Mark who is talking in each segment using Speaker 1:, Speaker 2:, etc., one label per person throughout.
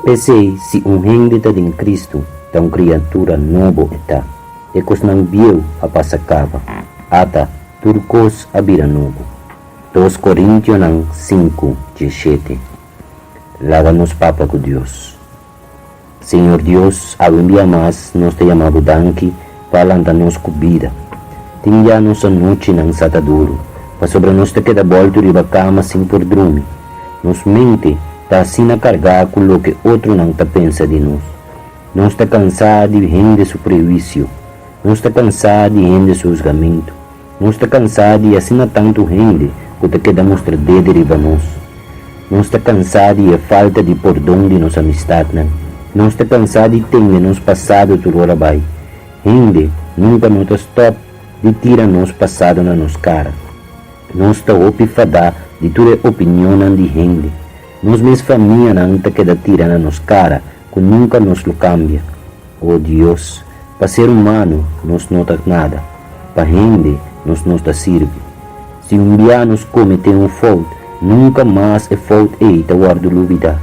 Speaker 1: P'esei, si un hende ta den Kristu, ta un kriatura nobo e ta. E kosnan bieu a pasa kaba. Ata, tur kos a bira nobo. 2 Korintionan 5, 17. Laga nos papia ku Dios. Señor Dios, awe un bia mas nos ta yama Bo danki pa a lanta nos ku bida. Tin bia nos anochinan sa ta duru, pasobra nos ta keda bòltu riba kama sin por drumi. Nos mente ta asina kargá ku loke otronan ta pensa di nos. Nos ta kansá di hende su prehuisio. Nos ta kansá di hende su husgamentu. Nos ta kansá di asina tantu hende ku ta keda mustra dede riba nos. Nos ta kansá di e falta di pordon di nos amistatnan. Nos ta kansá di tende nos pasado tur ora bai. Hende nunka no ta stòp di tira nos pasado na nos kara. Nos ta hopi fadá di tur e opinionnan di hende. Nos mes famianan ta keda tira na nos kara ku nunka nos lo kambia. O Dios, pa ser humano nos no ta nada, pa hende nos no ta sirbi. Si un bia nos kometé un fout, nunka mas e fout ei ta wòrdu lubidá.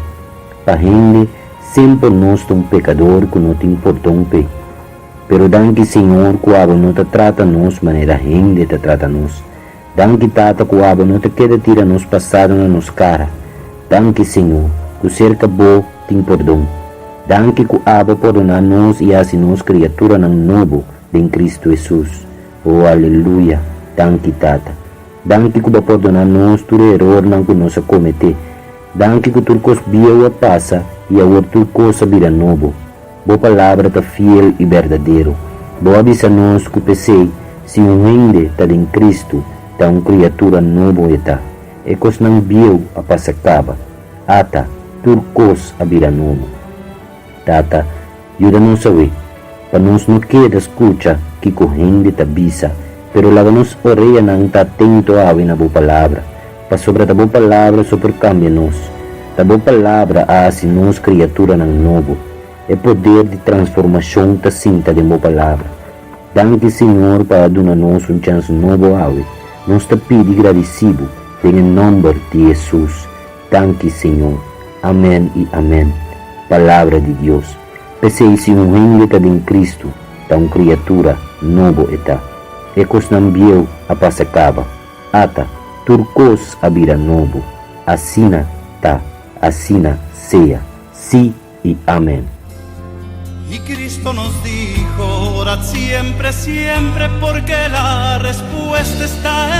Speaker 1: Pa hende, semper nos ta un pekador ku no tin pordon p'e. Pero danki Señor ku abo no ta trata nos manera hende ta trata nos. Danki Tata ku abo no ta keda tira nos pasado na nos kara. Danki Señor ku serka bo tin pordon. Danki ku abo pordoná nos i hasi nos kriaturanan nobo den Kristu Hesus. O aleluya! Danki Tata. Danki ku bo a pordoná nos tur e erornan ku nos a kometé. Danki ku tur kos bieu a pasa i awor tur kos a bira nobo. Bo palabra ta fiel i berdadero. Bo a bisa nos ku p'esei, si un hende ta den Kristu, ta un kriatura nobo e ta. E kosnan bieu a pasa kaba. Ata, tur kos a bira nobo. Tata, yuda nos awe, pa nos no keda skucha kiko hende ta bisa, pero laga nos oreanan ta atento awe na bo palabra, pasobra ta bo palabra so por kambia nos. Ta bo palabra a hasi nos kriaturanan nobo. E poder di transformashon ta sinta den bo palabra. Danki Señor pa a duna nos un chans nobo awe. Nos ta pidi gradisí bo den e nòmber di Hesus. Danki Señor. Amèn i amèn. Palabra di Dios. P'esei si un hende ta den Kristu, ta un kriatura nobo e ta. E kosnan bieu a pasa kaba. Ata, tur kos a bira nobo. Asina ta, asina sea. Sí i amèn.
Speaker 2: Y Cristo nos dijo, orad siempre, siempre, porque la respuesta está.